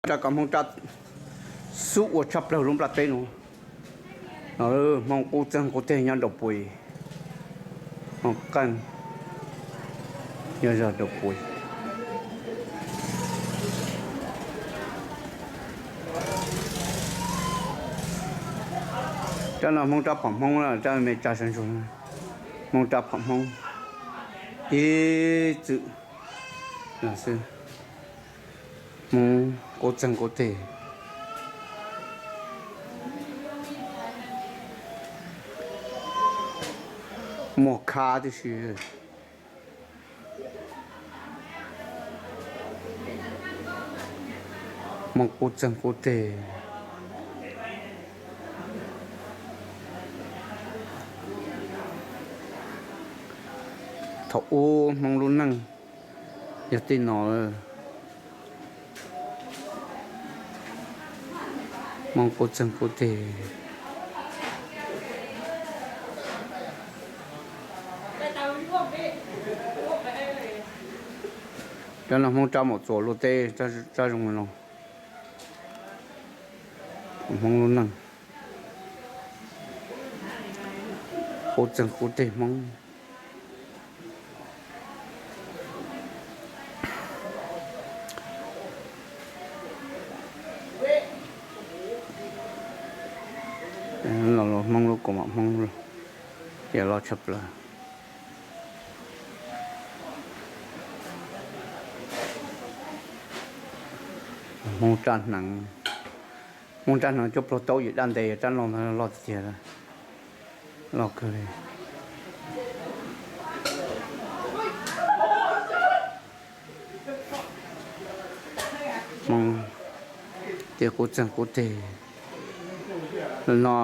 Rab koj Hmoob rab xub ua tshaj plaws lub nplaj teb no. Hmoob qub txeeg qub teg nyob Nraum Pui, Hmoob Qeej nyob zog Nraum Pui. Rab no Hmoob rab phom Hmoob, rab me tsa sawv ntsug, Hmoob rab phom Hmoob ib txwm xwb. Hmoob qub txeeg qub teg, muaj khab tib si. Hmoob qub txeeg qub teg. Thaum ub Hmoob lub neej yog tej no. Hmoob qub txeeg qub teg. Cov no Hmoob rab maum txuas luaj teb, rab zoo no. Hmoob lub neej qub txeeg qub teg Hmoob. Los Hmoob lub kaus mom Hmoob, yog loj tshaj plaws. Hmoob rab hneev, Hmoob rab hneev cuab pluag taub yim daj ntev, rab no loj tiag tiag, loj kawg li. Hmoob tias qub txeeg qub teg. Lub no,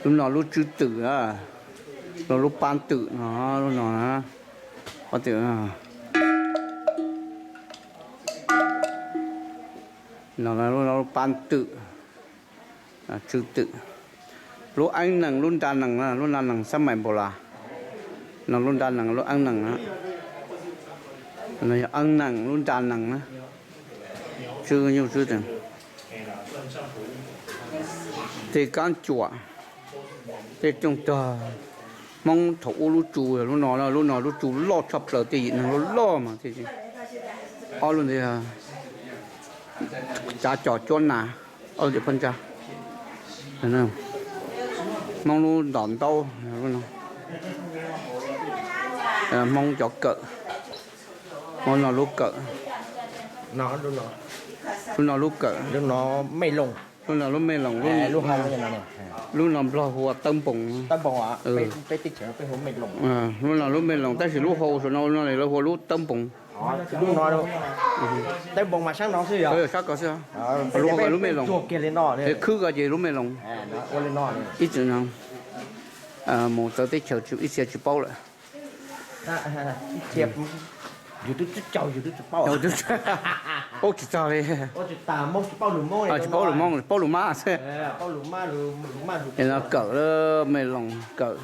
lub no lub tswb twm, los lub pab twm no, lub no na, pab twm no, lub no lub pab twm, tswb twm. Lub eeb nees lub nra nees, lub nra nees xab mais npaum las, no lub nra nees lub eeb nees na. No yog eeb nees lub nra nees na. Tswb nyuj tswb twm, tej kab cuam, tej rooj tog. Hmoob thaum ub lub tsu yog lub no, lub no lub tsu loj tshaj plaws, tej yim neeg loj loj mas thiaj. Ob lub ntawd yog cav cos cuab nas, ob lub tias phab ntsa. Hmoob lub ntom ntaub, Hmoob cov kawm, Hmoob no lub kawm, lub no lub kawm, lub no lub me loos, lub no Nplog hu ua tawb npoos. Lub no lub me loos tab sis lub hau saum no no lawv hu ua lub tawb npoos. Sab ko xwb, lub me loos, khwb ko ces lub me loos. Ib txwm no mus txawv teb chaws ib txhia tsis paub lawm. Paub tsis txog li. Tsis paub lus Hmoob, paub lus Mab xwb. Es no kawm, me loos kawm.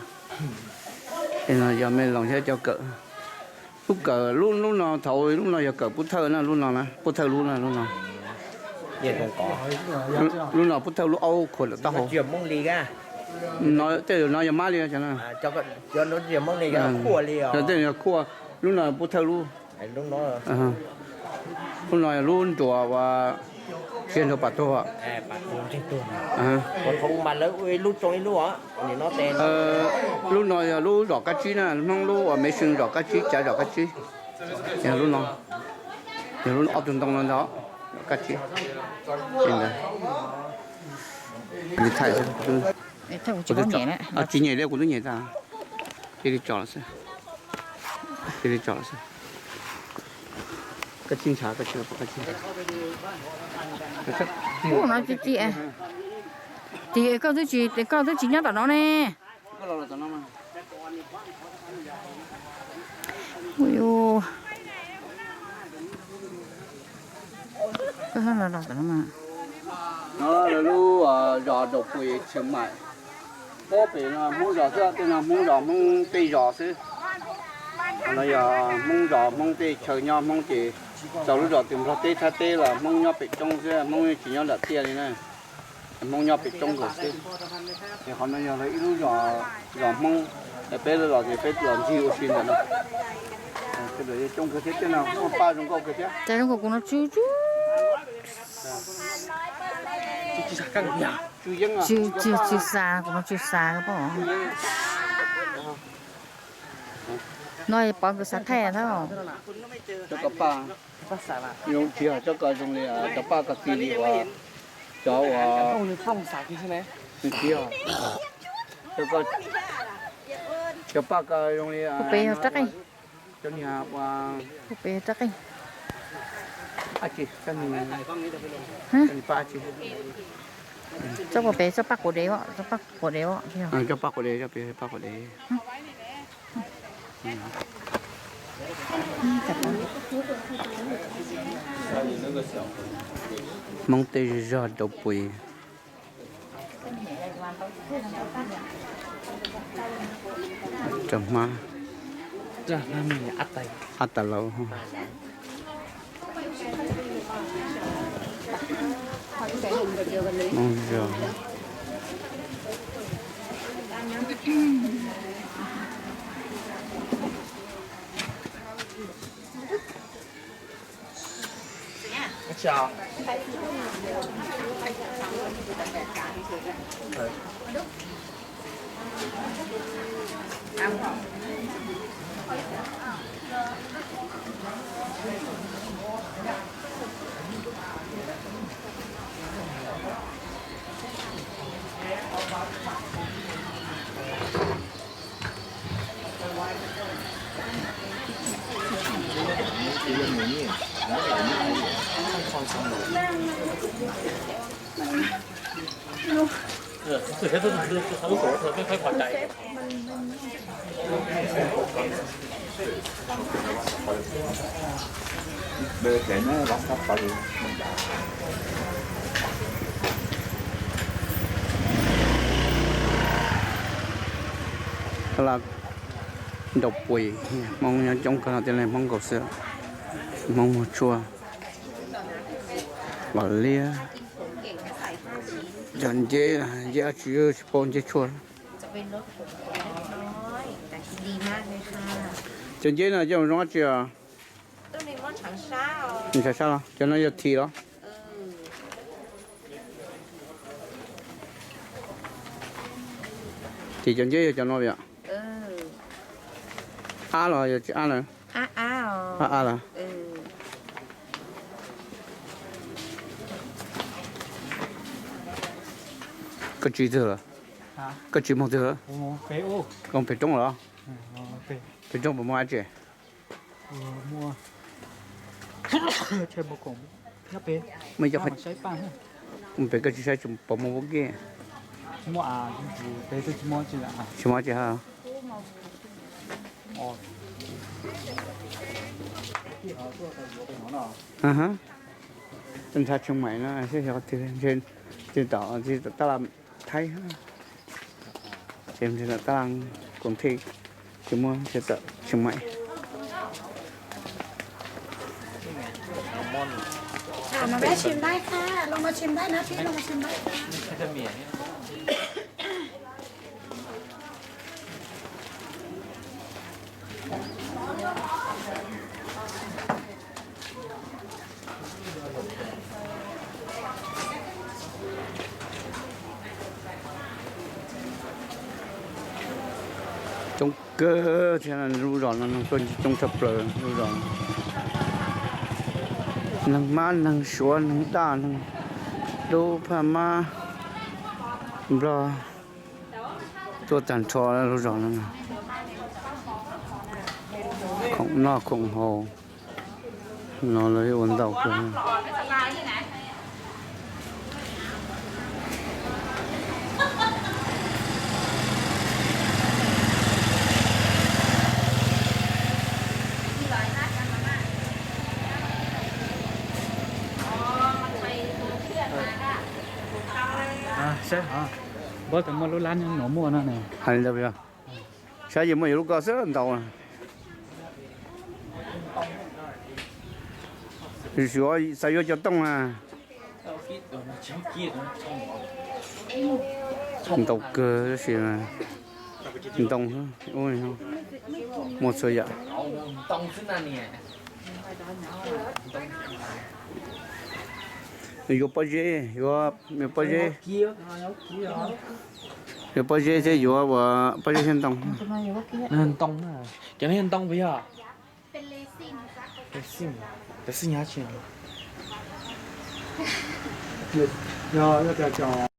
Es no yog me loos thiab cov kawm. Lub kawm lub, lub no thaum lub no yog kawm pub thawj na, lub no na, pub thawj lub na, lub no. Lub no pub thawj lub aub khuam lawm taub hau. Tej zaum no yog mab li os. Tej yog khuaj, lub no pub thawj lub. Lub no yog lub nruas uas tsis yog nruas pam tuag. Lub no yog lub zom kab tsib na, Hmoob lub uas mev xwm zom kab tsib, cav zom kab tsib. Yog lub no, yog lub ob tug ntoo no ntag, zom kab tsib. Tsis nyem li, kuv twb nyem tas. Cia li tso los xwb, cia li tso los xwb. Koj tsis ntshav, koj tsis, koj tsis ntshav. Ub, no tsis txi, ces koj twb tsis, koj twb tsis nyob tom no ne. Ui, no lawv lub zos Nraum Pui Tsheej Maim. Pob pem no Hmoob zos xwb, tej no Hmoob zos Hmoob tej zos xwb. No yog Hmoob zos Hmoob tej chaw nyob Hmoob ces Txog lub zos tim Nplog teb thaj teb los Hmoob nyob pem roob xwb, Hmoob tsis nyob nram tiaj li na. Hmoob nyob pem roob nkaus xwb. Es qhov no yog lawv ib lub zos Hmoob, es peb los ces peb los ncig ua si ntawm no. Coob kawg thiab, tej no muaj paj zoo nkauj kawg thiab. Cas zoo nkaus kuv no tsw tsw. Tsw yeeb, tsw, tsw xav, kuv no tsw xav pom. No pov nkawd xav thaij thiab. Cov ko paj, tsis yog cov ko zoo li cov paj ko txi li uas cov uas, tsis yog, cov paj ko zoo li, peb yog rab qeej, cov niag ua, peb yog rab qeej, ab tsi, cov niag paj tsi, tsob paj quav dev, tsob paj quav dev, tsob paj quav dev, paj quav dev. Hmoob tej zog rau pua. Rau hmab, ab tas laus. Tab laj nrau puis, Hmoob nyob coob kawg no thiaj li Hmoob nkaus xwb. Hmoob muag tshuaj, los liab, cov nceb, nceb dab tsi tsis paub nceb tshuaj. Cov nceb no coj zoo dab tsi os? Ntshav sab los? Cov no yog thim los? Thim cov nceb yog cov no yom? Ab los yog tsis ab lawm? Ab ab los? Koj tsis twg lawm? Koj tsis moog twg lawm? Koj pem roob los? Pem roob puas muaj dab tsi? Muaj ib co, pem koj tsis saib tsis pom muaj pub kej. Tsis muaj dab tsi hab. Ntshav Tsheej Maim no, ntshe tom, ntshe tom tab laj Thaib, ntshe tom tab laj Koom Thej, tsis muaj, ntshe tom Tsheej Maim. Coob kawg thiab, lub zos no neeg tuaj ncig coob tshaj plaws lub zos. Neeg Mab, neeg Suav, neeg Daj, neeg Dub, Phaj Mab, Nplog, tuaj tag nrho lub zos no. Khoom noj khoom haus no lawv ua ntau kawg. Saib, npawb tas muaj lub lab nyob no muaj no ne. Hais li ntawd, saib yeej muaj yus lub ko xwb ntau. Yuav xav yuav cov tooj na. Ntau kawg tab sis ntoo, muaj txhua yam. Yuav pob zeb, yuav, yuav pob zeb, yuav pob zeb thiab yuav ua pob zeb thiab ntoo. Ntoo, cov no yog ntoo puas yog? Cov xij, yog cov